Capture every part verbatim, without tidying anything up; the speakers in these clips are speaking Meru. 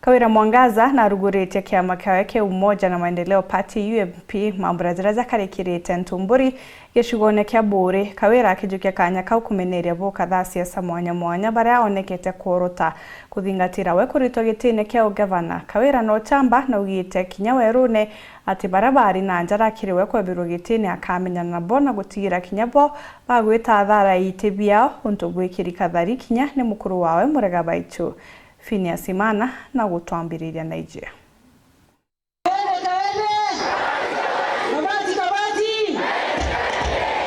Kawira Mwangaza naruguritie kiama kiawe kia Umoja na Maendeleo Party, U M P, mambura jaria jakarikirite Ntumburi gicigone kia Buuri. Kawira akijukia kanya kau kumeneria boka tha siasa mwanya mwanya baria onekete kworota kuthingatira we kuritwa gitine kia ugavana. Kawira no chamba naugite kinya werune ati baria bari na njara kiri we kwebirwa gitine akamenyana nabo na gutigira kinya bo bagwita athara ya iti biao untu bwikiri kathari kinya ni mukuru wawe Murega Baitu. Phineas Imana na gutwambiriria na iji.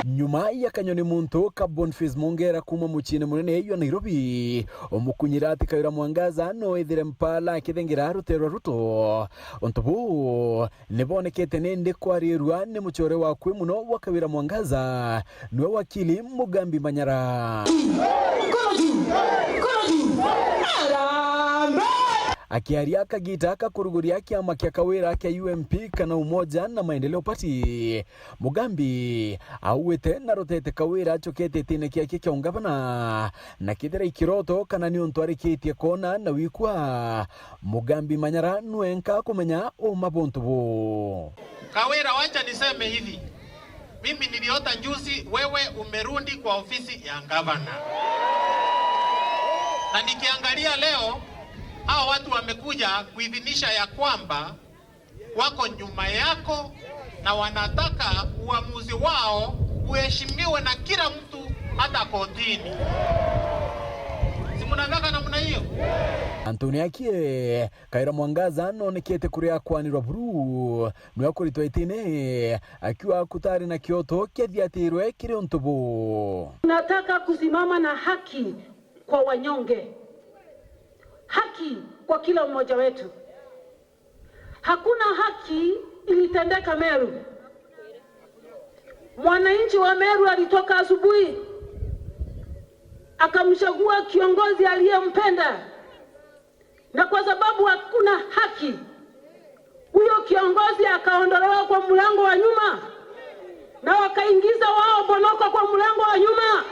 Nyuma ya kanyoni muntu ka Boniface Mongera kuuma muciine munene jwa Nairobi, umukunyira ati Kawira Mwangaza no ethire mpala akithengera ruteere rwa Ruto. Untu buu ni bonekete nindi kwarirua ni mucore wa akui muno wa Kawira Mwangaza, niwe wakili Mugambi Manyara. Akiaria kagita ka kuruguria kiama kia Kawira kia U M P kana Umoja na Maendeleo Party, Mugambi augite narotete Kawira acokete itine kiake kia ungavana, na kethira ikiroto kana ni untu arikitie koona na wikua, Mugambi Manyara nwenka kumenya uma buntu buu. Kawira, wacha niseme hivi. Mimi niliota juzi wewe umerudi kwa ofisi ya gavana. Na nikiangalia leo, hao watu wamekuja kuidhinisha ya kwamba wako nyuma yako na wanataka uamuzi wao uheshimiwe na kila mtu, hata kotini. Si mnataka namna hiyo? Anthony Akie, Kawira Mwangaza nonekete kuria akwanirwa buru, niwe akuritwa itine, akiuga kutari na kioto kiathiatirwe kiri untu buu. Tunataka kusimama na haki kwa wanyonge, haki kwa kila mmoja wetu. Hakuna haki ilitendeka Meru. Mwananchi wa Meru alitoka asubuhi, akamchagua kiongozi aliyempenda, na kwa sababu hakuna haki, huyo kiongozi akaondolewa kwa mlango wa nyuma, na wakaingiza wao Bonoko kwa mlango wa nyuma.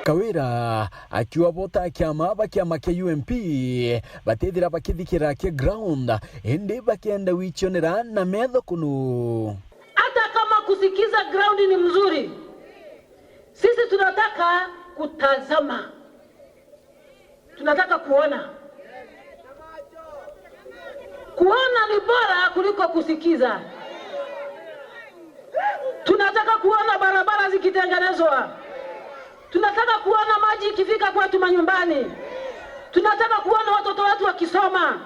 Kawira akiuga bo ta kiama ba kiama kia U M P batithira bakithikira ki ground, indi bakenda wicionera na metho kunu. Hata kama kusikiza ground ni mzuri, sisi tunataka kutazama. Tunataka kuona. Kuona ni bora kuliko kusikiza. Tunataka kuona barabara zikitengenezwa. Tunataka kuona maji ikifika kwetu manyumbani. Tunataka kuona watoto wetu wakisoma.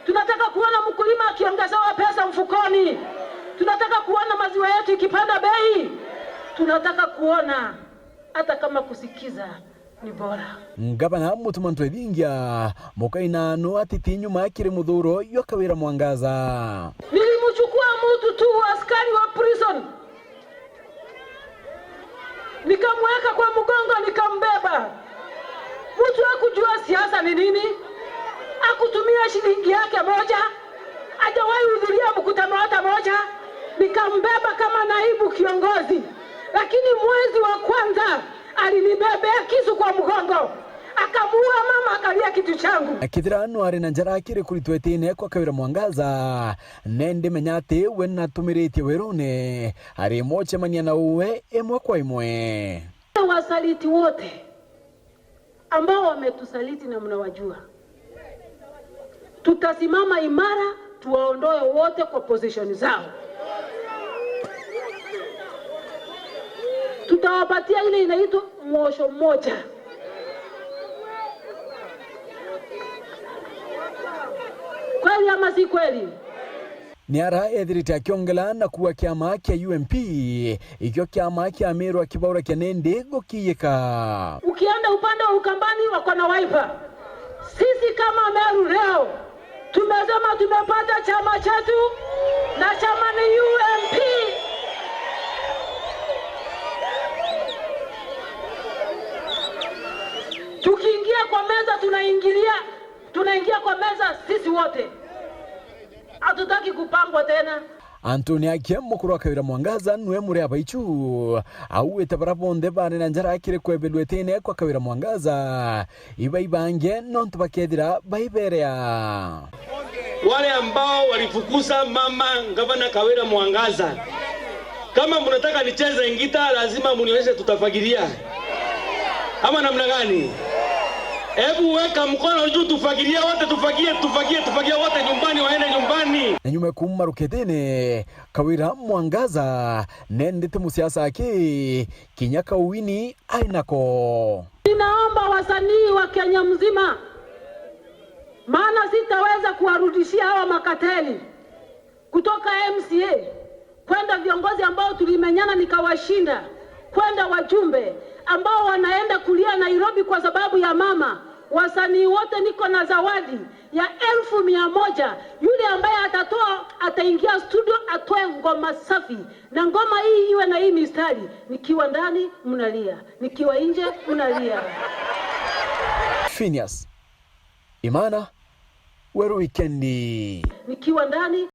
Tunataka kuona mkulima akiongezewa pesa mfukoni. Tunataka kuona maziwa yetu ikipanda bei. Tunataka kuona hata kama kusikiza ni bora. Ngavana Mutuma Ntwethingia, mukaina no atiti nyuma kiri muthuro jwa Kawira Mwangaza. Nilimchukua mtu tu, askari wa prison, nikamweka kwa mgongo, nikambeba. Mtu hakujua siasa ni nini, hakutumia shilingi yake moja, hajawahi hudhuria mkutano hata moja. Nikambeba kama naibu kiongozi, lakini mwezi wa kwanza alinibebea kisu kwa mgongo, akamuua mama, akalia kitu changu. Akethira no ari na njara kiri kuritwa itine kwa Kawira Mwangaza, nende menya ati we natumiritie werune ari mocemania na uwe imwe kwa imwe. Wasaliti wote ambao wametusaliti na mnawajua, tutasimama imara, tuwaondoe wote kwa position zao. Tutawapatia ile inaitwa mwosho mmoja. Kweli ama si kweli? Ni ara ethirite akiongela na kuuga kiama kia U M P ikio kiama kia Meru akibaurakia nindi gukiyika. Ukienda upande wa Ukambani wako na Wiper. Sisi kama Meru leo tumesema tumepata chama chetu na chama ni U M P. Tukiingia kwa meza tunaingilia, tunaingia kwa meza sisi wote. Hatutaki kupangwa tena. Anthony Akie, mukuru wa Kawira Mwangaza, nwe muri abaichu. Auite bara bonthe bari na njara kiri kwebelwa itine kwa Kawira Mwangaza, ibaibange nontu bakethira baiberea. Wale ambao walifukuza mama gavana Kawira Mwangaza, kama mnataka nicheze ngita, lazima munionyeshe tutafagilia. Ama namna gani? Hebu weka mkono juu, tufagilie wote, tufagie, tufagie, tufagie wote nyumbani, waende nyumbani. Na nyuma kuma ruketene, Kawira Mwangaza nendete musiasa aki kinya kauini ainako. Ninaomba wasanii wa Kenya mzima, maana sitaweza kuwarudishia hawa makateli, kutoka M C A, kwenda viongozi ambao tulimenyana nikawashinda, kwenda wajumbe ambao wanaenda kulia Nairobi kwa sababu ya mama. Wasanii wote, niko na zawadi ya elfu mia moja. Yule ambaye atatoa, ataingia studio, atoe ngoma safi, na ngoma hii iwe na hii mistari: nikiwa ndani mnalia, nikiwa nje mnalia. Phineas Imana, Weru Wikendi. Nikiwa ndani